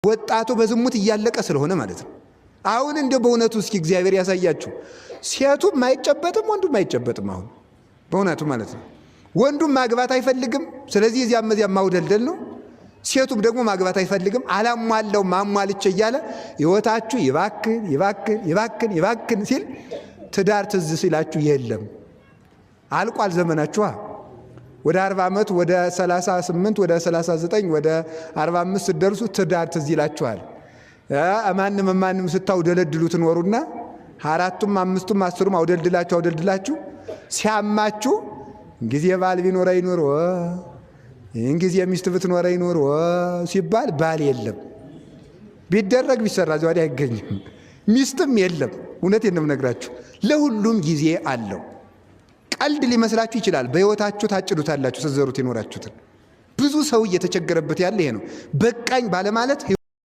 ወጣቱ በዝሙት እያለቀ ስለሆነ ማለት ነው። አሁን እንደ በእውነቱ እስኪ እግዚአብሔር ያሳያችሁ። ሴቱም አይጨበጥም፣ ወንዱም አይጨበጥም። አሁን በእውነቱ ማለት ነው። ወንዱም ማግባት አይፈልግም። ስለዚህ እዚያም እዚያም ማውደልደል ነው። ሴቱም ደግሞ ማግባት አይፈልግም። አላሟላው ማሟልቼ እያለ ሕይወታችሁ ይባክን ይባክን ይባክን ይባክን ሲል ትዳር ትዝ ሲላችሁ የለም፣ አልቋል ዘመናችኋ። ወደ 40 ዓመት፣ ወደ 38፣ ወደ 39፣ ወደ 45 ስትደርሱ ትዳር ትዝ ይላችኋል። ማንም ማንም ስታውደለድሉ ትኖሩና አራቱም አምስቱም 10ሩም አውደልድላችሁ አውደልድላችሁ ሲያማችሁ ጊዜ ባል ቢኖረኝ ኖሮ፣ ይህን ጊዜ ሚስት ብትኖረኝ ኖሮ ሲባል ባል የለም። ቢደረግ ቢሰራ እዚያ ወዲያ አይገኝም። ሚስትም የለም። እውነቴን ነው የምነግራችሁ። ለሁሉም ጊዜ አለው። ቀልድ ሊመስላችሁ ይችላል። በሕይወታችሁ ታጭዱታላችሁ ስትዘሩት የኖራችሁትን። ብዙ ሰው እየተቸገረበት ያለ ይሄ ነው። በቃኝ ባለማለት።